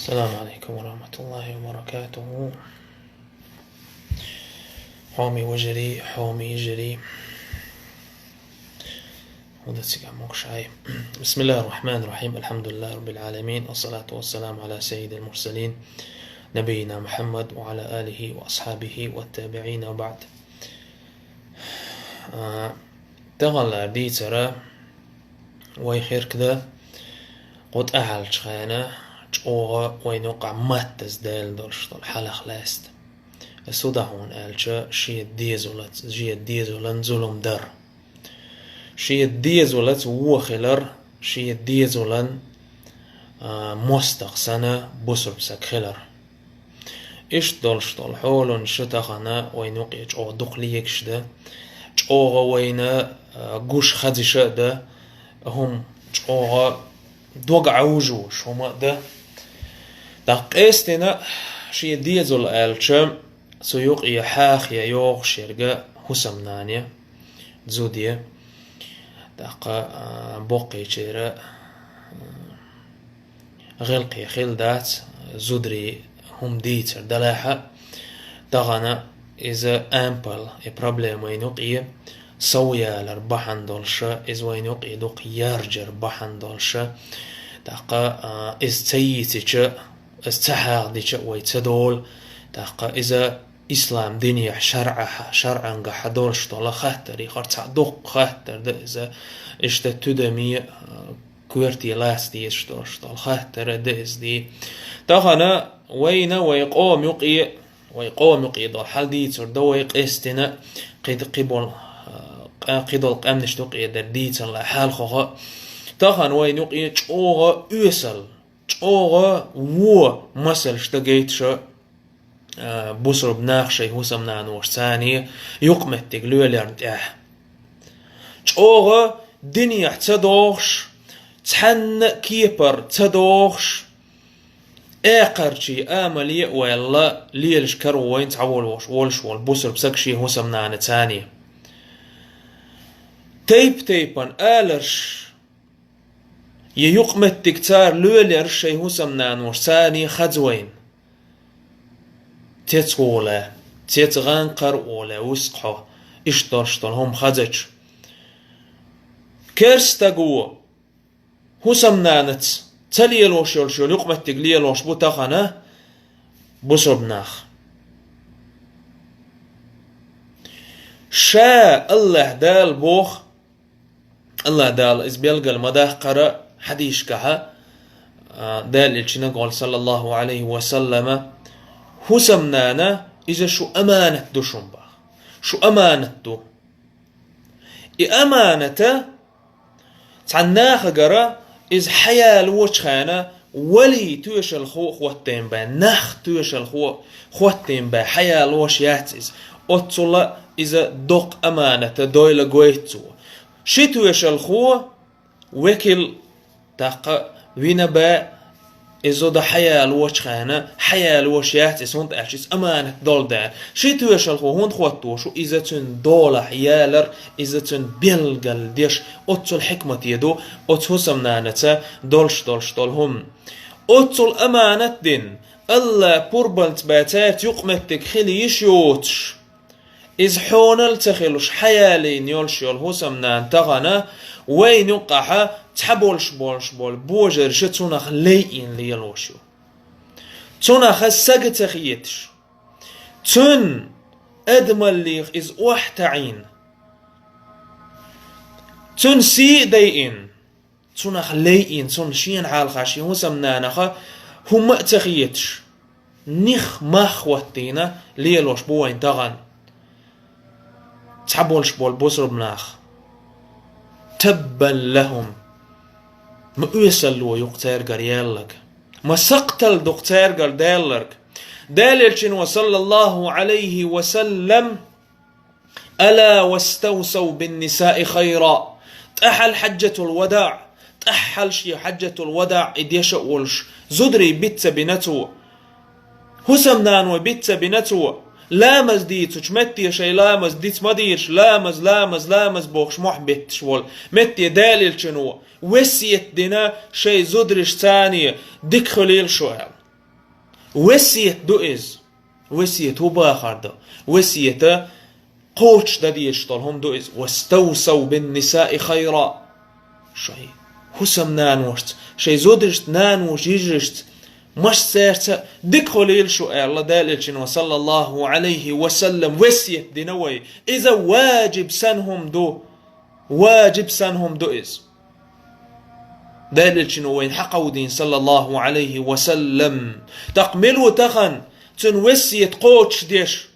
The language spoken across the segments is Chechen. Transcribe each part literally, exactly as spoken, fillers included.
السلام عليكم ورحمة الله وبركاته. حومي وجري، حومي يجري. ودتك عموك شعي. بسم الله الرحمن الرحيم. الحمد لله رب العالمين، والصلاة والسلام على سيد المرسلين، نبينا محمد وعلى آله وأصحابه والتابعين وبعد. А, таханлара дийцар вай хиркда кху тӀехьалчхьана чӀогӀа вайна юкъахь маттаза даьлла долуш долу хьалха лаьцна. Ас хӀун ду хьуна аьлча, шен дезалаца, шен дезалан зулам дар. Шен дезалаца вон хилар, шен дезалан, а, мостагӀа санна бусург саг хилар. Иштта долуш долу хьоланаш тахана вайна юкъе чӀогӀа дукха легаш дан, чӀогӀа вайна, а, гуш хазиша а дан, хӀума чӀогӀа дог Ӏовжуш хӀума а дан. ТӀаккха къаьстина шен дезал аьлча, цу юкъе хьаха йогӀуш ерг хӀусамнана я, зуда я. ТӀаккха, а, боккхийчера, а, гӀиллакхе хилла дац зударий хӀума дийцар делахь а, тахана иза ампал, и проблема вайна юкъе сов ялар бахьана долуша, иза вайна юкъе дукха яржар бахьана долуша, тӀаккха, а, иза ца йийцича, иза ца хьахдича а вай ца долу, тӀаккха иза ислам динехь шарӀахь, шарӀангахь долуш долу хаттарийн хьокъехь цхьа дуккха хаттар ду иза, иштта тидаме, а, коьрте лаца дезаш долуш долу хаттар а ду иза ди. Тахана вайна, вай къоман юкъе, вай къоман юкъе долу хьал дийцур ду вай къаьстина, кхид-, кхибол-, а, къа-, кхидолу къаьмнаш юкъе дара дийцалла хьалхо. Тахана вайна юкъе чӀогӀа оьсал, чӀогӀа вон масалш дан гайташ, а, бусурба нах шайн хӀусамнаношца царна юкъаметтиг лелорна тӀехь. ЧӀогӀа динехь ца догӀуш, цхьанна а кепара ца догӀуш, экхарчий амале а ваьлла, лелаш каро вайна цхьа волуш, волуш волу бусурба саг шен хӀусамнанацани. Тайп-тайпана аларш, я юкъаметтиг цара лелорш шайн хӀусамнаношцани хаза вайна. Цецволу, цецгӀан кхарволу, вуьсткъа хьо, иштта долуш долу хӀума хазачу. Керстаго хӀусамнанаца ца лелош йолуш йолу юкъаметтиг лелош бу тахана бусурба нах. Ша Аллахь Дала боху, Аллахь Дала иза белгал ма даккхара хьадисашкахьа, а, Дала Элчанна гӀолла, саллаллаху Ӏалайхи ва саллама, хӀусамнана, иза шу аманат ду шун бах. Шу аманат ду. И аманата цхьана нахагара иза хьаялочу хенахь, валий тоьшалхо а хӀоттийна бен, нах тоьшалхо а хӀоттийна бен, хьаялош яц иза. Оццула иза доккха аманата дойла гойту цо. Ши тоьшалхо векал тӀаккха вина бен, иза зуда хьаялочу хенахь, хьаялош яц иза, хӀунда аьлча иза аманат долу дела. Ши тоьшалхо хӀунда хӀотто шу, иза цуьнан долахь ялар, иза цуьнан белгал деш, оццул хьикмате ду оцу хӀусамнанаца долуш долуш долу хӀума. Оццул аманат дина, Алла пурбанца бен цаьрца юкъаметтиг хила йиш йоцуш, иза хьонал ца хилуш хьаялийна йолуш йолу хӀусамнана тахана вайна юккъахьа цхьаболуш болуш болу божарша цунах лайина лелош ю. Цунаха сага ца хеташ, цуьнан адамаллех иза охьатаӀийна, цуьнан сий а дайина, цунах лайина, цунна шена хьалха шен хӀусамнанаха хӀумма а ца хеташ, них мах хӀоттийна лелош бу вайн тахана цхьаболуш болу бусурба нах. Таббан лахум. Ма оьсалло ю-кх цаьргара яьлларг. Ма сакхтал ду-кх цаьргара даьлларг. Дала Элчано, саллаллаху Ӏалайхи ва саллам, «Ала ваставсав биннисаи хайра». ТӀаьхьал хьаджатул вадаӀ, тӀаьхьал шен хьаджатул вадаӀ и деша а волуш, зударий биц ца бина цо. ХӀусамнаной биц ца бина цо. Ламаз дийцучу метте шайн ламаз диц ма дийраш, ламаз, ламаз, ламаз бохуш мохь бетташ волу метте Дала Элчано весет дина шайн зударшцани дика хуьлийла шу аьлла. Весет ду иза. Весет хӀун бахар ду? Весета кхочушдан дезаш долу хӀума ду иза. «Ваставсав бин нисаи хайра». Шайн хӀусамнаношца, шайн зударшца, наношца, йижаршца, массаьрца дика хуьлийла шу аьлла, Делан Элчано, саллаллаху Ӏалайхи ва саллам, весет дина вай. Иза ваджиб санна хӀума ду. Ваджиб санна хӀума ду иза. Делан Элчано вайна хьакховдийна, саллаллаху Ӏалайхи ва саллам. ТӀаккха мила ву тахана цуьнан весет кхочушдеш?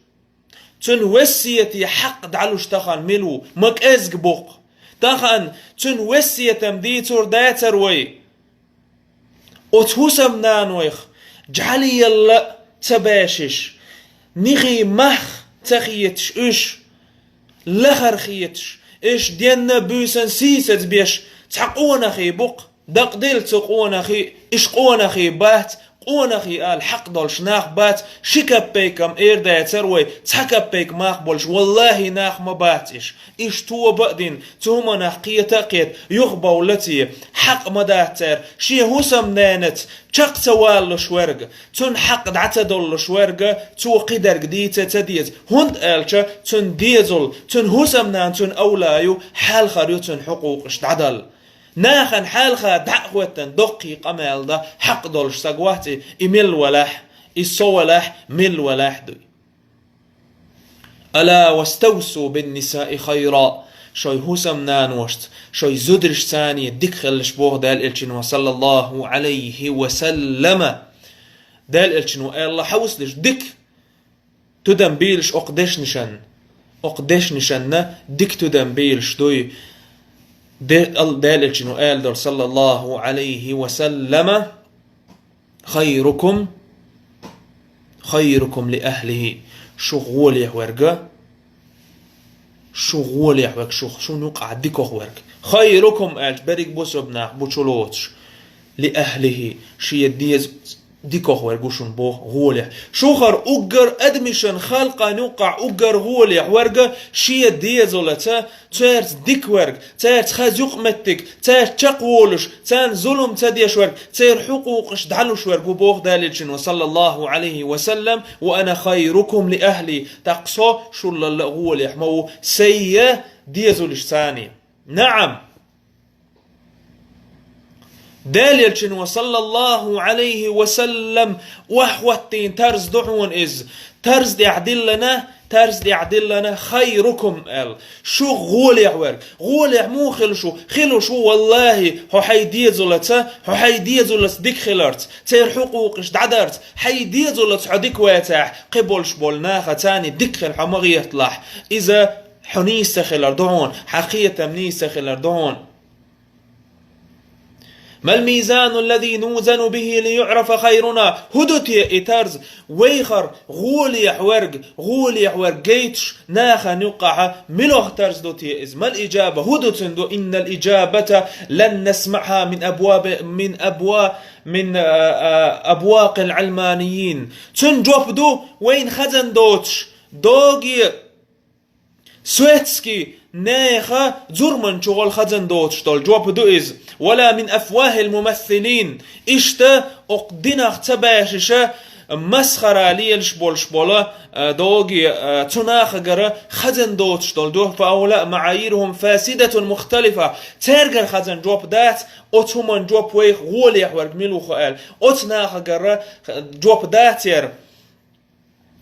Цуьнан весете хьакъ дӀалуш тахана мила ву? Ма кӀезга бу-кх. Тахана цуьнан весетам дийцур дацара вай. Оцу хӀусамнанойх жӀаьлелла а ца бешаш, нихий мах ца хеташ уьш, лахара хеташ, уьш денна а буьйсанна сийсаза беш цхьа къонахий бу-кх. Дакъадилла цу къонахий, уьш къонахий бац, къонахий ала хьакъ долуш нах бац, ши каппайкам эр дацара вай, цхьа каппайка мах болуш, валлахӀи, нах ма бац уьш. Уьш тоба а дина, цу хӀуманах кхета а кхета, юхабовлаций, хьакъ ма дац церан, шен хӀусамнанаца чекх ца валлуш верг, цунна хьакъ дӀа ца доллуш верг, цо кхидерг дийца а ца деза, хӀунда аьлча цуьнан дезал, цуьнан хӀусамнана цуьнан овла ю, хьалхара ю цуьнан хьукъукъаш дӀадала. Нахана хьалха дӀа а хӀоьттина доккхий къамел дан хьакъ долуш саг вац и, и мила валахь, и со валахь, мила валахь дуй. «Ала ваставсу бин нисаи хайра». Шайн хӀусамнаношца, шайн зударшцаний дика хилалаш боху Делан Элчано, саллаллаху Ӏалайхи ва саллама. Делан Элчано аьлла, хьовсалаш дика тудам бийлаш окху дешнашан. Окху дешнашанна дика тудам бийлаш дуй. Де-, ал-, Делан Элчано аьлла долу, саллаллаху Ӏалайхи ва саллама: «Хайрукум, хайрукум ли ахлихи». Шух гӀолехь верг, шух гӀолехь верг, шух, шуна юкъахь дикох верг. «Хайрукум» аьлча, берриг бусурба нах бу чулоцуш. «Ли ахлихи», шен деза дикох верг ву шуна боху гӀолехь. Шухара уггар адамашан халкъан юкъахь уггар гӀолехь верг шен дезалаца, цаьрца дика верг, цаьрца хаза юкъаметтиг, цаьрца чекхволуш, царна зулам ца деш верг, церан хьукъукъаш дӀалуш верг ву боху Делан Элчано, саллаллаху Ӏалайхи ва саллам: «Ва ана хайрукум ли ахли». ТӀаккха со шуллалла а гӀолехь ма ву сайн дезалашцаний. НаӀам! Делан Элчано, саллаллаху Ӏалайхи ва саллам, охьахӀоттийна тарз ду хьуна иза. Тарз тӀехь диллина, тарз тӀехь диллина: «Хайрукум», аьлла. Шух гӀолехь верг. ГӀолехь муха хилла шу? Хилла шу, валлахӀи, хьо хьайн дезалаца, хьо хьайн дезалаца дика хиларца, церан хьукъукъаш дӀадарца, хьайн дезалаца хьо дика вацахь, кхин болуш болу нахацаний дика хила хьо ма гӀерталахь. Иза хьо нийса ца хилар ду хьуна, хьан кхетам нийса ца хилар ду хьуна. «Мал мизану аллази нузану бихи ли юърафа хайруна». ХӀун ду те и тарз? Вайхара гӀолехь верг, гӀолехь верг гайташ нахана юккъахьа милох тарз ду те иза? «Мал иджаба», хӀун ду цуьнан ду? «Иннал иджабата лан насмаъха мин абваби-, мин абва-, мин, а, а, абвакъил Ӏалманийин». Цуьнан жоп ду вайна хазан доцуш, доге светский нехан зурман чухула хазан доцуш долу жоп ду иза. «Ва ла мин афвахил мумассилин». Иштта окху динах ца баьшиша масхара лелаш болуш болу, а, доге, а, цу нахагара хазан доцуш долу ду. «Фа аула маайирухум фасидатун мухталифа». Цаьргара хазан жоп дац, оцу хӀуман жоп вайх гӀолехь верг мила ву хьо аьлла. Оцу нахагара жоп дац яра.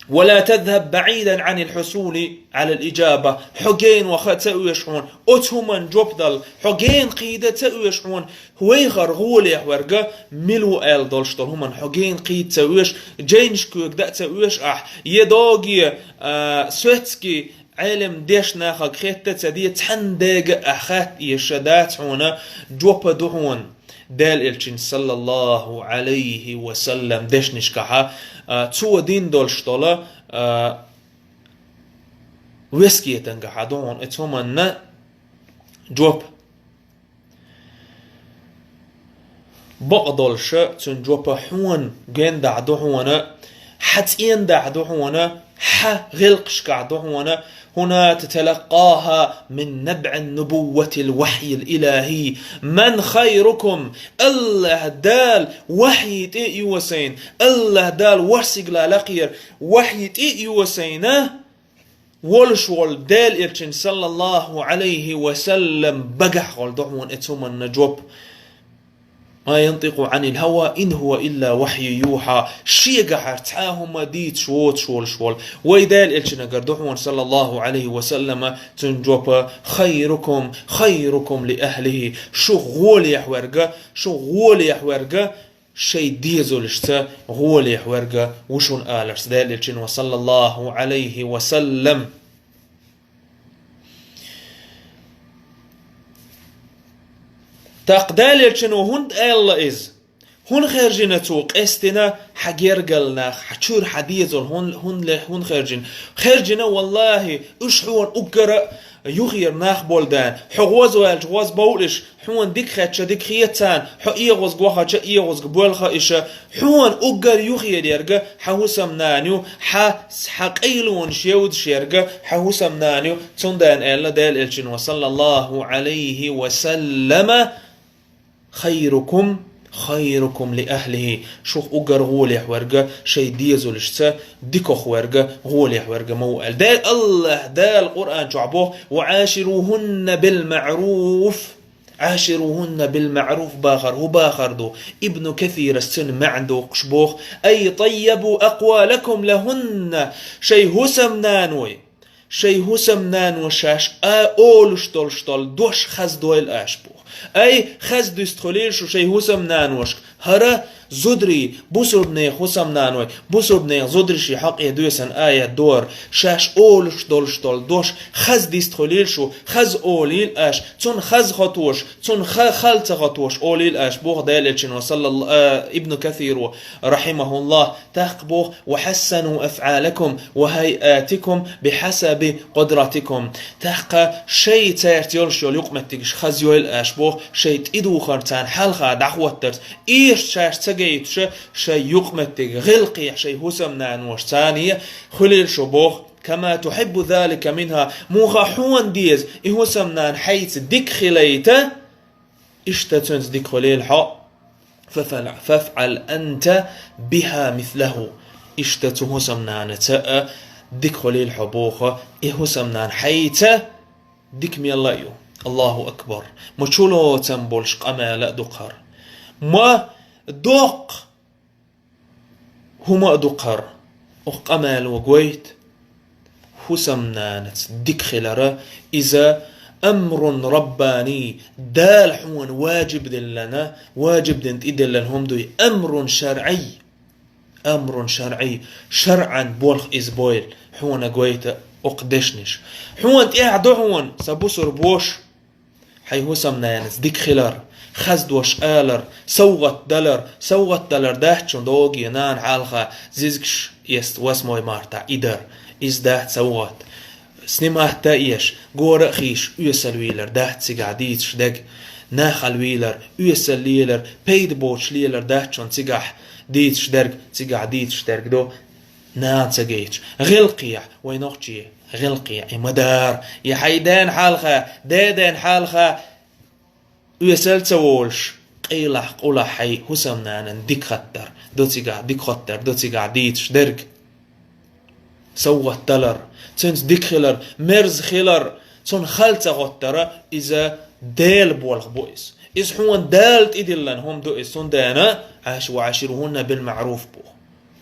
«Ва ла тазхаб баӀидан Ӏанил хьусули Ӏалал иджаба». Хьо генахь ца оьшу хьуна оцу хӀуман жоп дала, хьо гена кхийда ца оьшу хьуна, вайхара гӀолехь верг мила ву аьлла долуш долу хӀуман хьо гена кхийда ца оьшу, жайнаш куьйга дан ца оьшу ахь, е доге, а, светский Ӏелам деш нахаг хетта ца де, цхьаьна дега а хатта эша дац хьуна, жоп ду хьуна. Делан Элчанан, саллаллаху Ӏалайхи ва саллам, дешнашкахьа, а, цо дина долуш долу, а, вескетангахьа ду хьуна оцу хӀуманна жоп. Бакъдолуша цуьнан жоп хьуна гендахь ду хьуна, хьан цӀендахь ду хьуна, хьа гӀиллакхашкахь ду хьуна, хӀунда талаккъаха мин набӀин нубувватил вахьйил илахӀи. Ман хайрукум, АллахӀ Дала вахьйи тӀе а йосийна, АллахӀ Дала ворхӀ сигала лакхера вахьйи тӀе а йосийна, волуш волу Делан Элчанна, саллаллахӀу ӀалайхӀи ва саллам, багахь гӀолла ду хьуна оцу хӀуманна жоп. Ма янтикъу Ӏанил хӀава, ин хӀува илла вахьйун юхьа. Шегахьара цхьа а хӀума дийцаш воцуш волуш волу вай Делан Элчангара ду хьуна, саллаллахӀу ӀалайхӀи ва саллама, цуьнан жоп: хайрукум, хайрукум ли ахӀлихӀи. Шух гӀолехь верг, шух гӀолехь верг, шайн дезалашца гӀолехь верг ву шуна аларца Делан Элчано, саллаллахӀу ӀалайхӀи ва саллам. ТӀаккха Делан Элчано хӀунда аьлла иза? ХӀунда хаьржина цо къаьстина хьан гергара нах, хьан чуьра, хьан дезал, хӀун-, хӀун ле-, хӀунда хаьржина? Хаьржина, валлахӀи, уьш хьуна уггара юххера нах болу даьлла. Хьо гӀоза ваьлча гӀоза бовлуш, хьуна дика хетча дика хета царна, хьо эгӀаза вахча эгӀаза боьлха иша. Хьуна уггар юххера ерг хьан хӀусамнана ю, хьан, хьан къайлонаш йовзаш ерг хьан хӀусамнана ю. Цундела аьлла Делан Элчано, саллаллахӀу ӀалайхӀи ва саллама: хайрукум, хайрукум ли ахӀлихӀи. Шух уггар гӀолехь верг шайн дезалашца дикох верг, гӀолехь верг ма ву аьлла. Дела, АллахӀ Дала Къуръан чохь боху: ва Ӏаширухунна бил маӀруф. Ӏаширухунна бил маӀруф бахар хӀун бахар ду? Ибну Касирас цуьнан маьӀна доккхуш боху: ай таййабу акъвалакум лахунна, шайн хӀусамнаной, шайн хӀусамнано шаьш а олуш долуш долу дош хаза дойла аша боху. Ай, хаза дуьсту хуьлийла шу шайн хӀусамнаношка. ХӀара зударий, бусурбанех хӀусамнаной, бусурбанех зударий ши хьокъе доьсан аят дора, шаьш олуш долуш долу дош хаза дистхуьлийла шу, хаза олийла аша, цунна хаза хотош, цунна ха-, хала ца хотош олийла аша боху Делан Элчано, саллалла-, а, Ибну Касиро, рахьимахуллах, тӀаккха боху: ва хьассану афӀалакум ва хӀайатикум бихьасаби къудратикум. ТӀаккха шайн цаьрца йолуш йолу юкъаметтигаш хаза йойла аша боху, шайн тӀедухар царна хьалха дӀахӀоттарца, иштта шаьш ца гайтуша, шайн юкъаметтиг гӀиллакхехь шайн хӀусамнаношца царна хуьлийла шу боху, кама тухьиббу залика минхӀа, муха хьуна деза и хӀусамнана хьайца дика хилийта, иштта цуьнца дика хуьлийла хьо. Фафала-, фафӀал анта бихӀа мислахӀу. Иштта цу хӀусамнанаца а дика хуьлийла хьо боху, и хӀусамнана хьайца дика мелла а ю. АллахӀу акбар! Ма чулоцам болуш къамел а ду-кх хӀара. Ма доккха хӀума а ду-кх хӀара. Оха къамело гойту хӀусамнанаца дика хилар, иза амрун раббани, Дала хьуна ваджиб диллина, ваджиб дина тӀедиллина хӀума дуй, амрун шарӀий. Амрун шарӀий, шарӀан болх иза бойла, хьуна гойту оха дешнаш. Хьуна тӀехь ду хьуна, сан бусурба воша, хьайн хӀусамнанаца дика хилар, хаза дош алар, совгӀат далар, совгӀат далар дац шуна догий нана хьалха зизгаш эцна восьмой мартахь и дар, иза дац совгӀат. Снимать а еш, гора а хийш, оьсал вийлар дац цигахь дийцаш дерг, нахала вийлар, оьсал лелар, пайда боцуш лелар дац шуна цигахь дийцаш дерг, цигахь дийцаш дерг ду, нана ца гайташ. ГӀиллакхехь, вай нохчий, гӀиллакхехь, и ма дара, и хьайн дена хьалха, дедена хьалха, оьсал ца волуш, къайлахь, къулахь хьайн хӀусамнанан дика хаттар ду цигахь, дика хаттар ду цигахь дийцаш дерг. СовгӀат далар, цуьнца дика хилар, мерза хилар, цунна хала ца хӀоттара, иза Делан болх бу иза. Иза хьуна Дала тӀедиллина хӀума ду иза, цундела Ӏаш-, ва Ӏаширухунна бил маӀруф боху.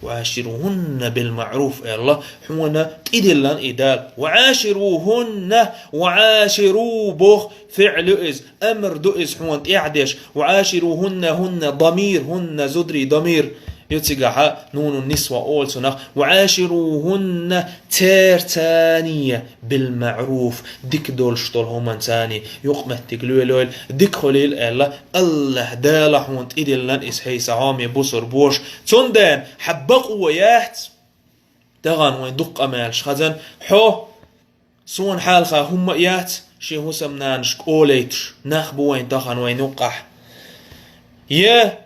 Ва Ӏаширухунна бил маӀруф аьлла, хьуна тӀедиллина и Дала. Ва Ӏаширухунна, ва Ӏаширу боху, фиӀл ю иза, амр ду иза хьуна тӀехь деш. Ва Ӏаширухунна, хунна, дамир, хунна, зударий, дамир ю цигахьа, нунун нисва олу цунах. Ва Ӏаширухунна, церцани, бил маӀруф, дика долуш долу хӀуманцани юкъаметтиг лелойла, дика хуьлийла аьлла, АллахӀ Дала хьуна тӀедиллина иза, хьай сан хьоме бусурба воша. Цундела хьан бакъо яц, тахана вайн дукха къамелаш хазан, хьо, суна хьалха хӀумма а яц, шен хӀусамнанашка олуьйтуш нах бу вайн тахана вайн юккъахь. Я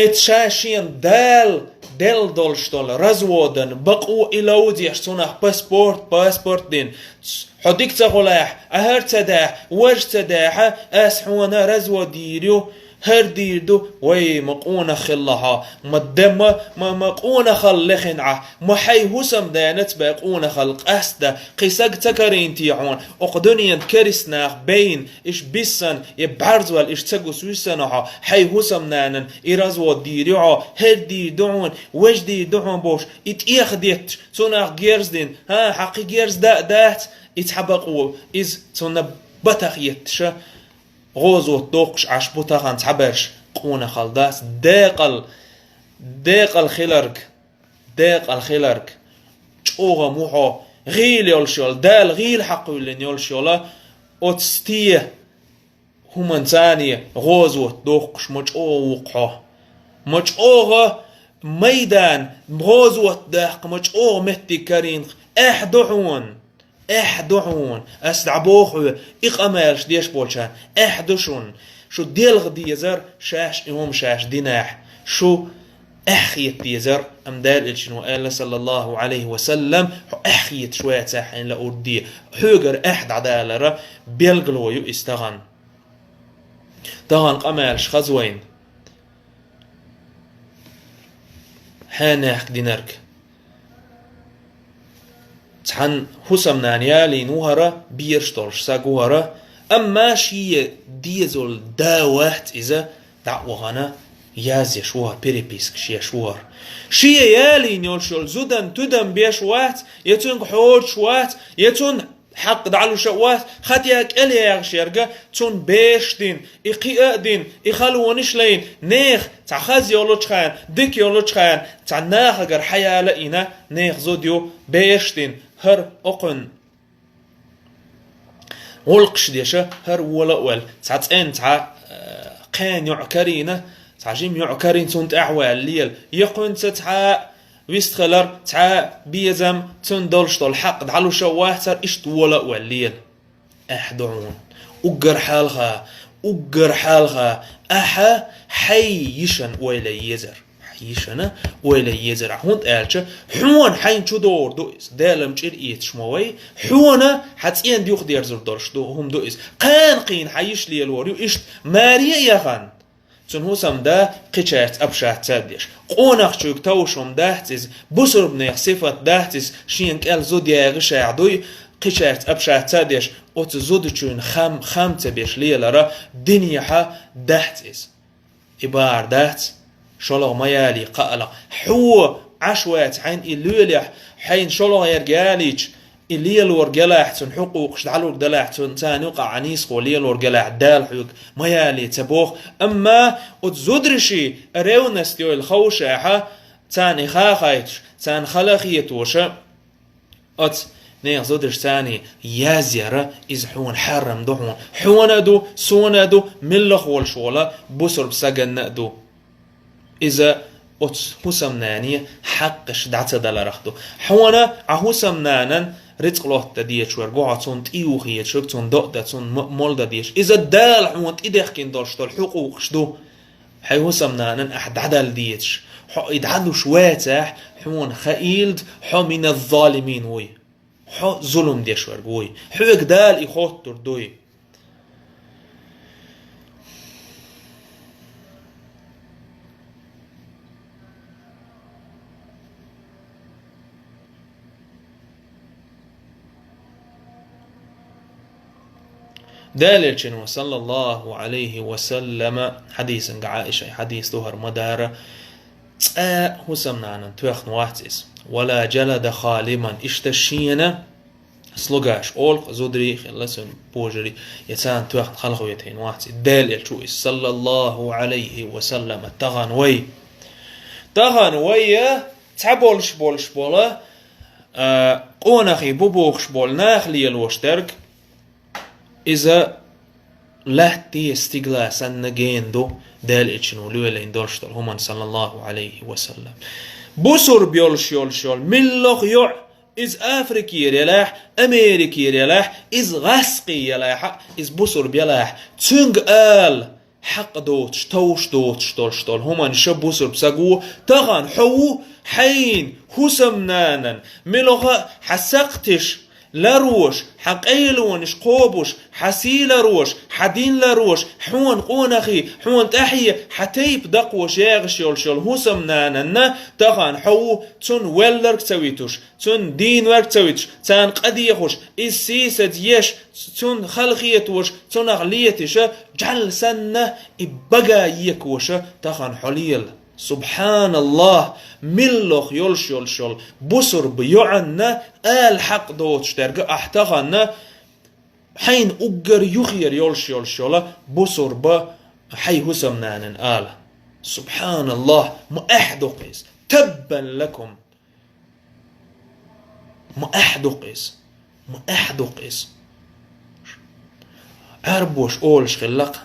Эцу ша шена Дала делла долуш долу разводан бакъо и ловзеш, цунах паспорт, паспорт дина. Хьо дика ца хуьлахь, ахьа ца дахь, важа ца дахь, ас хьуна развод дийр ю, хӀара дийр ду, вай, ма къонах хилла хьо, ма де, ма, ма, ма къонахалла лехина Ӏа, ма хьайн хӀусамнанаца бен къонахалла къаста, кхин саг ца карийна те хьуна, окху дуьненан керста нах байна, иш биссана, я бӀаьрзваьлла иш ца гуш висина хьо, хьайн хӀусамнанан и развод дийр ю хьо, хӀара дийр ду хьуна, важа дийр ду хьуна бохуш, и тӀех детташ, цунах герз дина, хӀа, хьан кхин герз дан а дац, и цхьа бакъо, иза цунна батах етташа, гӀозот доккхуш Ӏаш бу тахана цхьаберш, къонахалла дац, декъал, декъал хиларг, декъал хиларг, чӀогӀа ма ву хьо, гӀийла йолуш йолу, Дала гӀийла хьакхуьйлина йолуш йолу, оцу стен хӀуманца гӀозот доккхуш ма чӀогӀа ву-кх хьо. Ма чӀогӀа майдан, гӀозот даккха ма чӀогӀа меттиг карийна-кх, эхь ду хьуна. Эхь ду хьуна, ас дӀабоху хьоьга, и къамелаш деш болчарна, эхь ду шуна. Шу делха дезара шаьш и хӀума шаьш динехь, шу эхь хета дезара, амма Делан Элчано аьлла, саллаллаху Ӏалайхи ва саллам, хьо эхь хеташ вацахь, хьайна лаург де. Хьоьгара эхь дӀадалара билгало ю иза тахана. Тахана къамелаш хаза вайна. Хьенех динарг. Цхьана хӀусамнана ялийна ву хӀара, бераш долуш саг ву хӀара, амма шен дезалан да вац иза, дӀа а вахана, язъеш ву хӀара, перепискаш еш ву хӀара. Шен ялийна йолуш йолу зудан тидам беш вац, я цуьнга хьоьжуш вац, я цунна хьакъ дӀалуш а вац, хӀаъ, кӀел ягӀаш ерг, цунна бераш дина, и кхиа а дина, и халонаш а лайна, нехан цхьа хаза йолчу хенахь, дика йолчу хенахь, цхьа нахагара хьаяла а йина, нехан зуда ю, бераш дина, хӀара окхуьнан гӀуллакхаш деш, хӀара вола а ваьлла, цхьа цӀена цхьа, э, кхин йоӀ карийна, цхьа жима йоӀ карийна, цунна тӀаьхьа ваьлла лела, я кхуьнца цхьа вистхилар, цхьа безам, цунна долуш долу хьакъ дӀалуш а вацара, иштта вола а ваьлла лела. Эхь ду хьуна. Уггар хьалха, уггар хьалха, ахьа хьайн йишина ойла е езара. Хьайн йишина ойла е езара. ХӀунда аьлча, хьуна хьайна чу догӀур ду иза. Делам чӀир эцаш ма вай. Хьуна хьан цӀена юхадерзур долуш ду, хӀума ду иза. Кхана-кхийна хьан йиша лелор ю иштта маре а яхана. Цуьнан хӀусамда кхечаьрца обращаться а деш. Къонахчуьнга товш хӀума дац иза, бусурбанех сифат дац иза, шена кӀел зуда ягӀаш а дуй, кхечаьрца обращаться а деш, оцу зудчуьнан хам, хам ца беш лелара динехьа дац иза. И бахьар дац, шолгӀа ма ялий кхаалахь. Хьо Ӏаш вац хьайна и лелехь, хьайна шолгӀа ерг ялийча, и лелорг елахь, цуьнан хьукъукъаш дӀалург делахь, цуьнан царна юкъахь нийсхо лелорг елахь, Дала хьоьга ма ялий ца боху. Амма оцу зударший ревность йойла ховшехьа, царна и хахайташ, царна хала хетоша, оцу нехан зударшца язъяра, иза хьуна хьарам ду хьуна. Хьуна а ду, суна а ду, милла а волуш волу бусурба саганна а ду. Иза оцу хӀусамнане хьакъаш дӀа ца даларах ду. Хьуна Ӏа хӀусамнанан рицкъ лотта дезаш верг ву хьо, цунна тӀе юха езаш верг, цунна до а дан, цунна м-, молла дан дезаш. Иза Дала хьуна тӀедехкина долуш долу хьукъукъаш ду. Хьайн хӀусамнанан ахь дӀадала дезаш. Хьо и дӀалуш вацахь, хьуна хаийла-кх, хьо миназ-залимин вуй. Хьо зулум деш верг вуй. Хьоьга Дала и хоттур дуй. Делан Элчано, саллаллаху Ӏалайхи ва саллама, хьадисан гӀа Ӏаиша, хьадис ду хӀара ма-дарра, цкъа хӀусамнанан тоьхна вац иза. Ва ла джалада хадиман, иштта шена слугаш, олу-кх зударий хилла цуьнан, божарий, я царна тоьхна хала хетийна вац и. Делан Элча ву иза, саллаллаху Ӏалайхи ва саллама, тахана вай. Тахана вай, я цхьаболуш болуш бола, а, къонахий бу бохуш болу нах лелош дерг, иза лаьтта стигала санна гена ду, Делан Элчано лелийна долуш долу хӀуманна, саллаллаху Ӏалайхи ва саллам. Бусурба йолуш йолуш йолу милла а йоӀ, иза Африкера елахь, Америкера елахь, иза гӀаскхий елахь, иза бусурба елахь, цуьнга ала, хьакъ доцуш, товш доцуш долуш долу хӀуманаш бусурба саго, тахана хьо ву хьайна хӀусамнанан, милоха а хьан сакхтиш ларош, хьан къайлонаш кхобуш, хьан сий ларош, хьан дин ларош, хьуна къонахий, хьуна тӀаьхье, хьан тайпа дакхош ягӀаш йолуш йолу хӀусамнананна, тахана хьо ву цунна велларг ца витуш, цунна дийна верг ца витуш, царна къа дехуш, иза сийсаза еш, цунна халахетош, цунах леташа, жӀаьла санна, и бага екаша тахана хьо лела. Субханаллах, миллох йолуш йолуш йолу бусурба йоӀанна ала хьакъ доцуш дерга ахь тахана, хьайна уггар юхера йолуш йолуш йола бусурба хьай хӀусамнанан ала. Субханаллах, ма ахь доккху иза. Таббан лакум. Ма ахь дукха иза, ма ахь дукха иза. Ӏарбоша олуш хилла-кх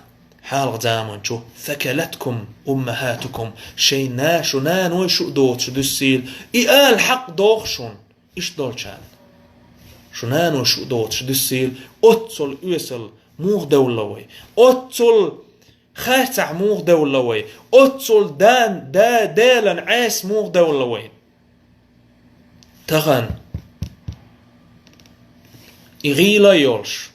хьалха заманчу: «Сакалаткум уммахатукум», шайн на-, шу наной шу а доцуш дуьссийла, и ала хьакъ доху шуна, иштта долчарна. Шу наной шу а доцуш дуьссийла, оццул оьсал муха девлла вай, оццул харцахь муха девлла вай, оццул дан-, да-, Делан Ӏеса муха девлла вай. Тахана и гӀийла а йолуш,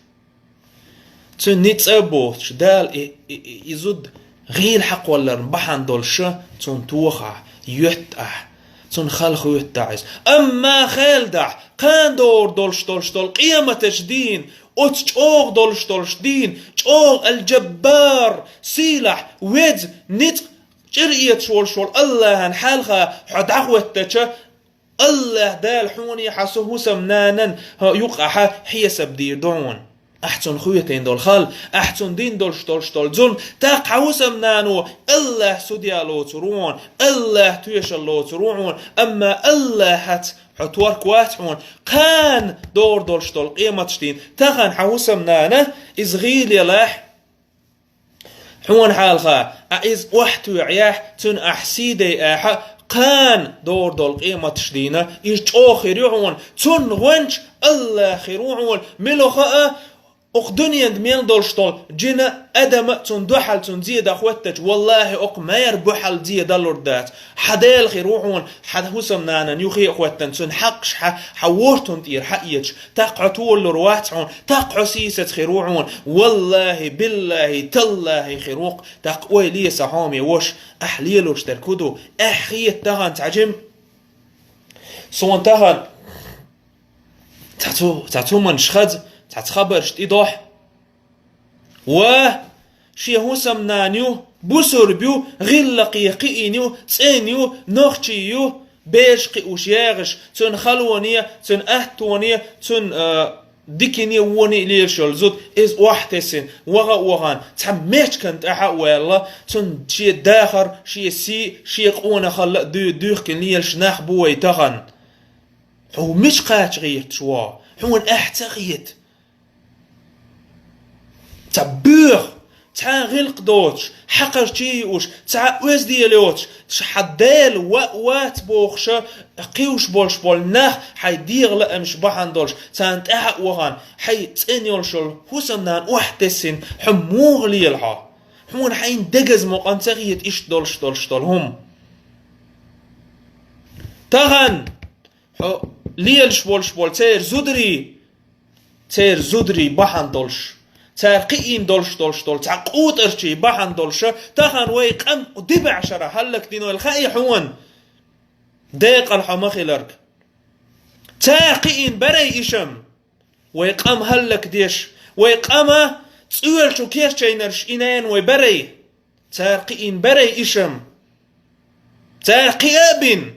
цуьнан ницкъ а боцуш, Дала и, и, и, и зуда гӀийла хьакхолларна бахьана долуш, цунна тохахь, йоьттахь, цунна халахоьттахь иза. Амма хелдахь, кхана догӀур долуш долуш долу къематаш дийна, оцу чӀогӀа долуш долуш дийна, чӀогӀа Аль-Джаббар, сийлахь, веза, ницкъ, чӀир эцаш волуш волу Аллахьан хьалха хьо дӀахӀоьттича, Аллахь Дала хьуна а, хьан со хӀусамнанан юкъахь хьесап дийр ду хьуна. Ахь цунна хоьтийна долу хала, ахь цунна дина долуш долуш долу зулам, тӀаккха хьан хӀусамнано Аллахь судья лоцур ву хьуна, Аллахь тоьшалла лоцур ву хьуна, амма Аллахьаца хьо торг вац хьуна, кхана догӀур долуш долу къематаш дийна, тахана хьан хӀусамнана иза гӀийла елахь, хьуна хьалха, а иза охьатоьӀаяхь, цуьнан ахь сий дайахь, кхана догӀур долу къематаш дийна, иза чӀогӀа хир ю хьуна, цунна гӀоьнча Аллахь хир ву хьуна, мила хаьа, оха дуьненан мел долуш долу джина а, адам а цунна дуьхьал цунна зе дан хӀоьттича, валлахӀи, оха мера буьхьал зе далур дац. Хьан Дела хир ву хьуна, хьан хӀусамнанан юххе а хӀоьттина, цуьнан хьакъаш хьан, хьан вортун тӀера хьаэцаш, тӀаккха хьо толалур вац хьуна, тӀаккха хьо сийсаза хир ву хьуна, валлахӀи, биллахӀи, таллахӀи хир ву-кх, тӀаккха ойла е, сан хьоме ваша, ахь лелош дерг хӀун ду, ахь хета тахана цхьа жима. Суна тахана цхьа цу, цхьа цу манаш хаза, цхьацца хабарш тӀедохьу. Ва шен хӀусамнана ю, бусурба ю, гӀиллакхе кхиийна ю, цӀена ю, нохчий ю, бераш кхиуш ягӀаш, цуьнан халоне, цуьнан аттоне, цуьнан, а, дикане, воне лелаш йолу зуда, иза охьатесна, ваха а вахана, цхьа мечкан тӀаьхьа а ваьлла, цуьнан шен дахар, шен сий, шен къонахалла а дуь-, дуьхкина лелаш нах бу вай тахана. Хьо мича кхача гӀерташ ву? Хьуна ахь ца хета. Цхьа боьха, цхьа гӀиллакх доцуш, хьакхарчий юуш, цхьа оьзда йоцуш, ша хьан Дела ва-, вац бохуша, кхуьуш болуш болу нах хьайн дегӀан лаамаш бахьана долуш, царна тӀаьхьа а вахана, хьайн цӀена йолуш йолу хӀусамнана охьатесна, хьо муха лела хьо? Хьуна хьайна дегаза мукъан ца хета иштта долуш долуш долу хӀума. Тахана хьо лелаш болуш болу церан зударий, церан зударий бахьана долуш, цара кхиийна долуш долуш долу цхьа къутӀарчий бахьана долуша, тахана вай къам дибаьӀ шарахь хӀаллакдина вай хаьий хьуна, декъала хьо ма хиларг. Цара кхиийна берий ишам, вай къам хӀаллакдеш, вай къама цӀоьлачу керчайнарш и нана вай берий. Цара кхиийна берий ишам. Цара кхиа а бина,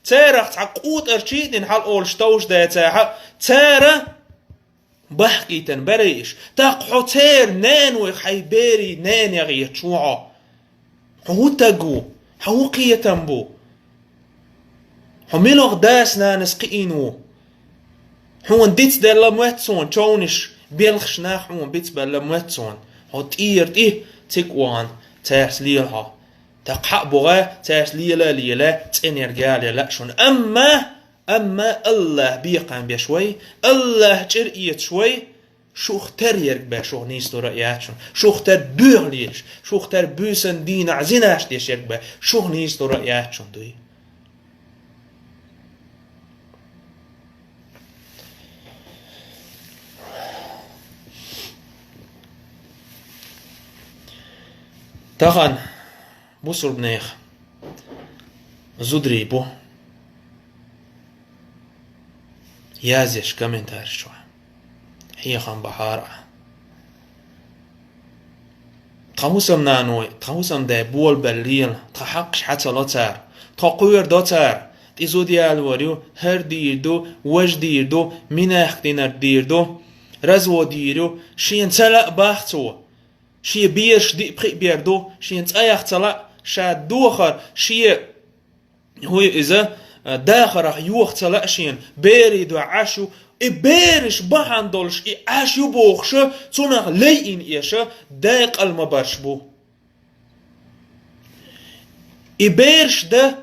царах цхьа къутӀарчий а дина, хьала олуш товш дацахь а, цара бахкийтина берий иш. ТӀаккха хьо церан нана вай хьайн берийн нана яхъеташ ву хьо. Хьо хӀун таг ву? Хьан хӀун кхетам бу? Хьо милох дас-нанас кхиийна ву? Хьуна дицделла моьтту суна човнаш, белхаш нах хьуна бицбелла моьтту суна. Хьо тӀера тӀе цига вахана, цаьрца лела хьо. ТӀаккха хьа а богӀа, цаьрца лела а лела, цӀенерг яла яла шуна. Амма, амма Аллахь бекхам беш вай, Аллахь чӀир эцаш вай, Шух тера ерг бен шух нийсдора а яц шуна. Шух тера боьха лелаш, шух тера буьйсан дийнахьа зинаш деш ерг бен шух нийсдора а яц шуна дуй. Тахан бусурбнех зударий бу язъеш комментареш чохь. Хьехам бахьара а. Тхан хӀусамнаной, тхан хӀусамдай болабелла лела, тхан хьакхаш хьа ца ло цара, тхо кхоьру до цара, тӀе зуда ялор ю, хӀара дийр ду, важа дийр ду, минаьхк динарг дийр ду, развод йийр ю, шена ца лаьа бах цо. Шен бераш диъ-пхиъ бер ду, шена цӀа яха ца лаьа, ша дохар, шен хӀуй иза, дахарах йоха ца лаьа шена, берий дуьхьа Ӏаш ю, и бераш бахьана долуш и Ӏаш ю бохуша, цунах лайина эша, декъал ма барш бу. И бераш дан,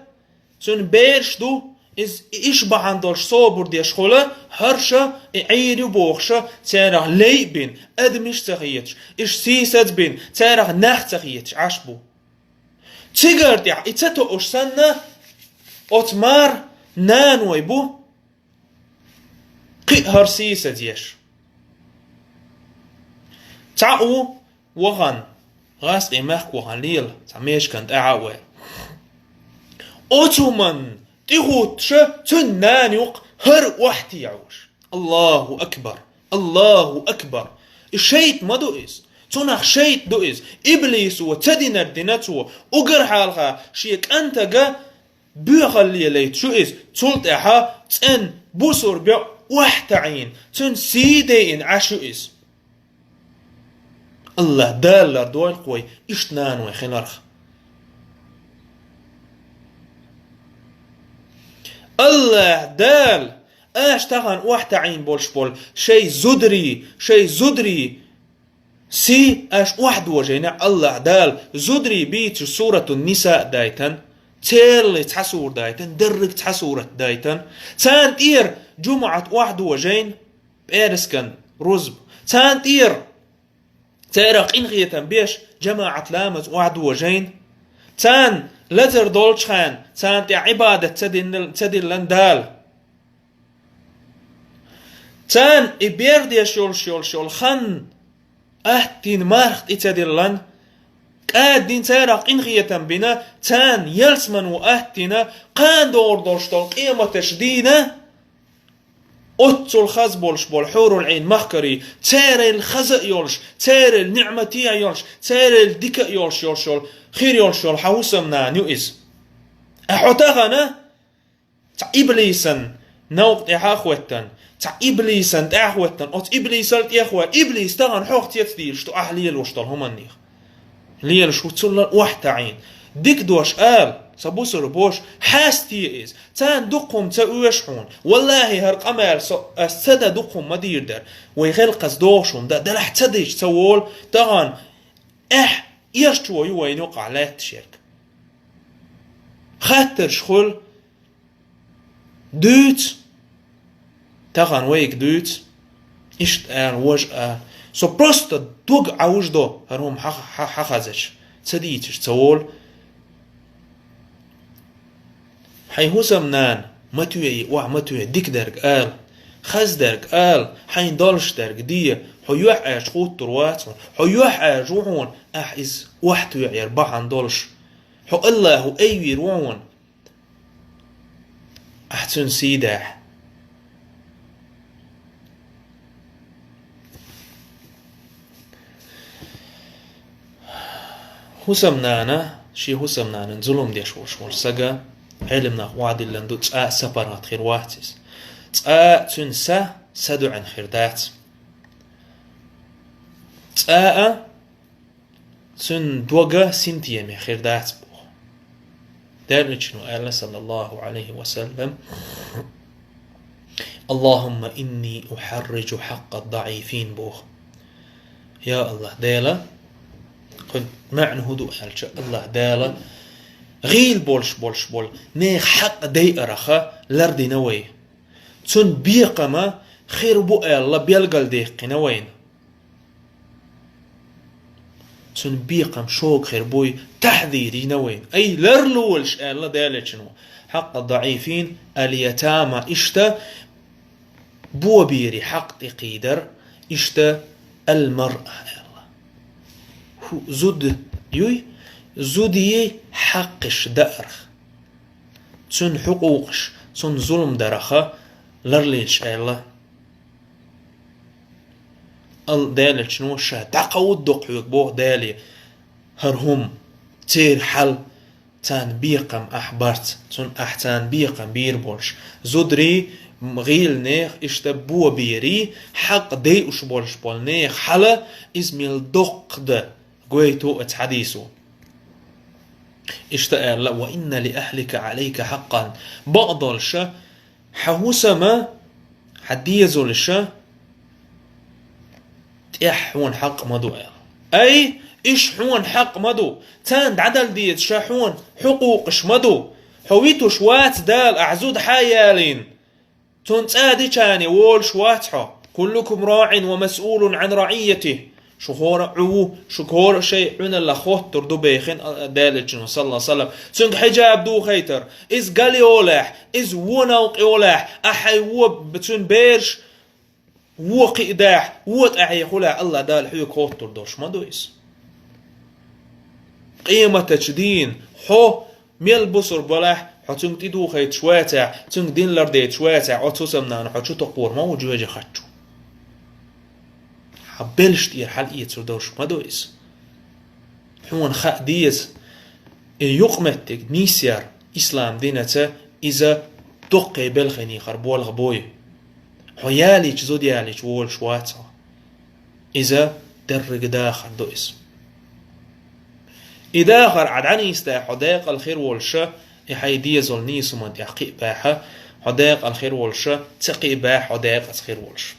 цуьнан бераш ду, иза и иша бахьана долуш собар деш хуьла, хӀорша и Ӏийр ю бохуша, царах лай а бина, адамаш а ца хеташ, иша сийсаз а бина, царах нах а ца хеташ Ӏаш бу. Цигара тӀехь и ца тоуш санна, оцу мар наной бу, кхин а хӀара сийсаз еш. Цхьаъ ву вахана, гӀазкхийн махка вахана лела, цхьа мешкан тӀаьхьа а вай. Оцу хӀуманна тӀехӀуттуша цуьнан нана юккъа хӀара охьатеӀуш. Аллаху акбар! Аллаху акбар! И шайтӀа ма ду иза. Цунах шайтӀа ду иза. Иблисо ца динарг дина цо. Угар хьалха шен кӀантага боьхалла лелайта шу иза. Цул тӀаьхьа цӀен бусурба йоӀ охьатаӀийна, цуьнан сий дайина Ӏаш ю иза. Аллах Дала лардойла-кх вай иштта наной хиларх. Аллах Дала аша тахана охьатаӀийна болуш болу шайн зударий, шайн зударий сий аша охьадожийна Аллах Дала. Зударий бийцаш Суратун Ниса дайтан, цералли цхьа сура дайтан, дерриг цхьа сурат дайтан. Царна тӀера жумаӀат охьадожийна, пӀераскан рузба. Царна тӀера церах къинхетам беш, жамаӀат ламаз охьадожийна. Царна лазар долчу хенна, царна тӀехь Ӏибадат ца дин-, ца диллан Дала. Царна и бер деш йолуш йолуш йолу хан аттина марха тӀе ца диллан, кӀаддина царах къинхетам бина, царна ялсамано аттина, кхана догӀур долуш долу къематаш дийна, оццул хаза болуш болу хьурул Ӏийн махкарий, церал хаза а йолуш, церал ниӀмате а йолуш, церал дика а йолуш йолуш йолу, хир йолуш йолу хьан хӀусамнана ю иза. Ахьа хьо тахана цхьа иблисан новкъа тӀехьа а хӀоьттан, цхьа иблисан тӀаьхьа а хӀоьттан, оцу иблисал тӀехваьр, иблис тахана хьох цецдийраш ду ахьа лелош долу хӀуманнех. Лелаш ву цулла охьатаӀийна. Дика дош ала, сан бусурба ваша, хьаста те иза. Царна дукха хӀума ца оьшу хьуна. Валлахи, хӀара къамел со ас ца дан дукха хӀума ма дийр дара. Вай гӀелкхас догӀуш хӀума дан, делахь ца дича ца волу, тахана эхь, эшчо ю вайна юкъахь лаьтташ ерг. Хаттарш хуьлу, дуьйцу, тахана вайга дуьйцу, иштта ала, важа ала. Со просто дог Ӏовжадо хӀара хӀума хьа-, хьа-, хьахазача, ца дийцаш ца волу. Хьайн хӀусамнана ма тоьа и охьа, ма тоьа, дика дерг ала, хаза дерг ала, хьайна долуш дерг де, хьо юьхьӀаьржа гӀуттур вац хьуна, хьо юьхьӀаьржа ву хьуна, ахьа иза охьатоьар бахьана долуш. Хьо Аллахо айвийр ву хьуна. Ахь цуьнан сий дахь. ХӀусамнана, шен хӀусамнанан зулам деш волуш волу сага, Ӏелам нах охьадиллина ду, цкъа а са паргӀат хир вац иза. Цкъа а цуьнан са, са доӀанна хир дац. Цкъа а цуьнан дога синтеме хир дац боху. Деллачун аьлла, саллаллаху Ӏалайхи ва саллам: «Аллахумма инни ухьарриджу хьакъа даӀифин», — боху. Я Аллах, Дела, кхуьнан маьӀна хӀун ду аьлча, Аллах Дела гӀийла болуш болуш болу нехан хьакъ дайараха лардина вай. Цуьнан бекхама хир бу аьлла белгалдаьккхина вайна. цуьнан бекхам шога хир буй, тахьзир йина вайна. Ай, ларлолаш, аьлла Делан Элчано. حق الضعيفين اليتامى, иштта боберийн хьакъ тӀекхийдар, иштта المرأة аьлла. ХӀу-, зуда юй, зудий хьакъаш даарх. Цуьнан хьукъукъаш, цунна зулам дараха ларлолаш аьлла. Ал-, Делан Элчано ша дӀакховдадо хьоьга боху Дала, хӀара хӀума, церан хьал, царна бекхам ахь барца, цунна ахь царна бекхам бийр болуш, зударий, м, гӀийланех, иштта боберийн хьакъ дайуш болуш болу нехан хьал, иза мел доккха дан гойту оцу хьадисо. Иштта аьлла: وإن لأهلك عليك حقا. Бакъдолуша, хьан хӀусама, хьан дезалаша тӀехь хьуна хьакъ ма ду аьлла. Ай, иша хьуна хьакъ ма ду, царна дӀадала деза ша хьуна хьукъукъаш ма ду. Хьо витуш вац Дала, ахь зуда хьа ялийна. Цунна цӀа дичане волуш вац хьо. كلكم راع ومسؤول عن رعيته. Шу хӀора а Ӏу ву, шу хӀора а шайн Ӏуьналлах хоттур ду боху Делан Элчано, саллаллаху алейхи ва саллям. Цуьнга хьиджаб духийтар, иза гал йолехь, иза вон новкъа йолехь, ахь хьайн вон, цуьнан бераш вон кхиадахь, вон тӀаьхье хулахь, Аллах Дала хьоьга хоттур долуш ма ду иза. Къематачу дийнахь хьо мел бусалба валахь, хьо цуьнга тӀедухийташ вацахь, цуьнга дин лардайташ вацахь, оцу хӀусамнана хьо чу токхор ма ву жоьжахати чу. Хьан белшаш тӀера хьалаэцур долуш ма ду иза. Хьуна хаа деза, и юкъаметтиг нийсъяр ислам динаца, иза дуккха белхийнехьара болх буй. Хьо ялийча, зуда ялийча волуш вац хьо. Иза дерриге дахар ду иза. И дахар Ӏа дӀанийсадахь хьо декъала хир волуша, и хьайн дезал нийса хӀуманна тӀехь кхиабахь, хьо декъала хир волуша, ца кхиабахь хьо декъаза хир волуш.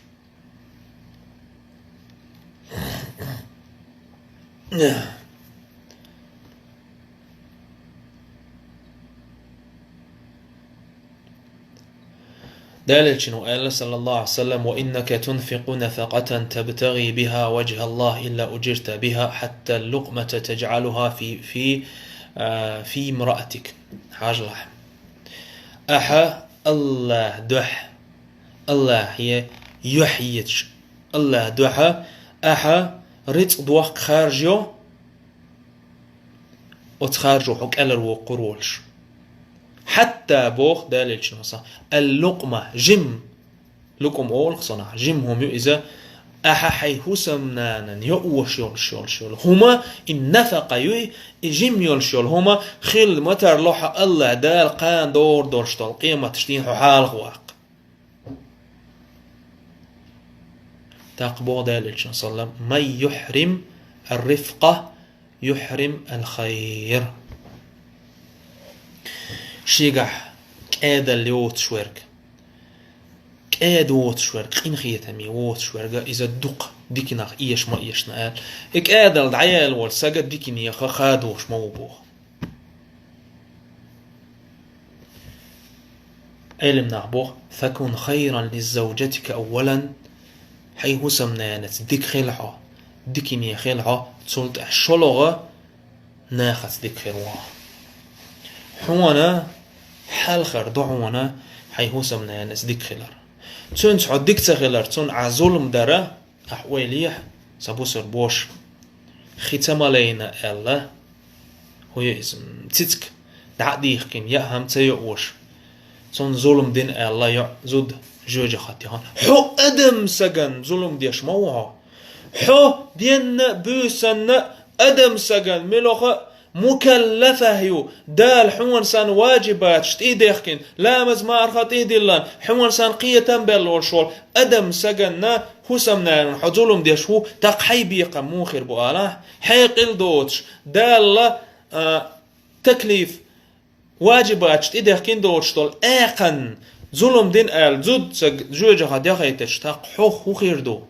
Делан Элчано аьлла, саллаллаху алейхи ва саллям: وإنك تنفق نفقة تبتغي بها وجه الله إلا أجرت بها حتى اللقمة تجعلها في، في، آ، في امرأتك. Хьажалахь. Ахьа Аллах дуьхьа, Аллахье юьхь йойтуш, Аллах дуьхьа ахьа рицкъ доккха харжайо, оцу харжо хьо кӀелхьарвоккхур волуш. Хьатта боху Делан Элчано, сан, ал-лукъма, жима, лукъма олу-кх цунах, жима хӀума ю иза, ахьа хьайн хӀусамнанан йоуш йолуш йолуш йолу хӀума, и нафакъа юй, и жима йолуш йолу хӀума хилла ма тарло хьан Аллах Дала кхана догӀур долуш долу къематаш дийнахь хьо хьалха ваккха. ТӀаккха боху Делан Элчано, саллам: من يحرم الرفق يحرم الخير. Шегахь кӀедалла йоцуш верг, кӀеда воцуш верг, къинхетаме воцуш верг, иза дукха диканах эша ма эшна аьлла. И кӀедалла дӀаяьлла волу сага диканеха хадош ма ву боху. Ӏелам наха боху: فكن خيرا لزوجتك أولا. Хьайн хӀусамнанаца дика хила хьо, дикане хила хьо, цул тӀаьхьа шолгӀа нахаца дика хир ван. Хьуна хьалхара ду хьуна хьайн хӀусамнанаца дика хилар. Цуьнца хьо дика ца хилар, цунна Ӏа зулам дара, ахь ойла ехьа, сан бусалба воша, хи ца малийна аьлла, хӀу ю иза, цициг дӀа а дихкина, яа хӀума ца йоуш, цунна зулам дина аьлла, йоӀ, зуда жоьжахати яхана. Хьо адам сагана зулам деш ма ву хьо. Хьо денна а, буьйсанна а адам сагана муьлхха а мукаллафа ю, Дала хьуна санна ваджибаташ тӀе а дехкина, ламаз-марха тӀе а диллина, хьуна санна кхетам белла волуш волу адам саганна, хӀусамнанна хьо зулам деш ву, тӀаккха хьайн бекхам муха хир бу алахь? Хьекъал доцуш, Дала, а, таклиф, ваджибаташ тӀе дехкина доцуш долу аькханна зулам дина аьлла, зуда саг жоьжахати яхийтича, тӀаккха хьох хӀу хир ду?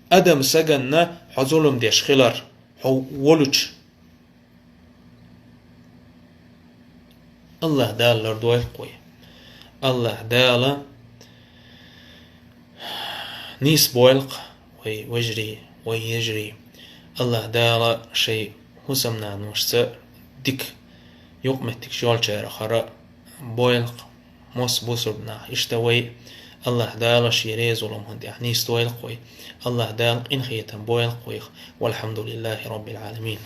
Адам саганна хьо зулам деш хилар, хьо волучу. Аллах Дала лардойла-кх вай. Аллах Дала нийса бойла-кх вай вежарий, вай ежарий. АллахӀ Дала шоай хӀусамнаношца дика юкъаметтигаш йолчарах хӀара бойла-кх, массабусурбанах. Иштта вай АллахӀ Дала ший реза волча хӀаман тӀа нийсдойла-кх вай. АллахӀ Дала къинхетам бойла-кх вайх. والحمد لله رب العالمين.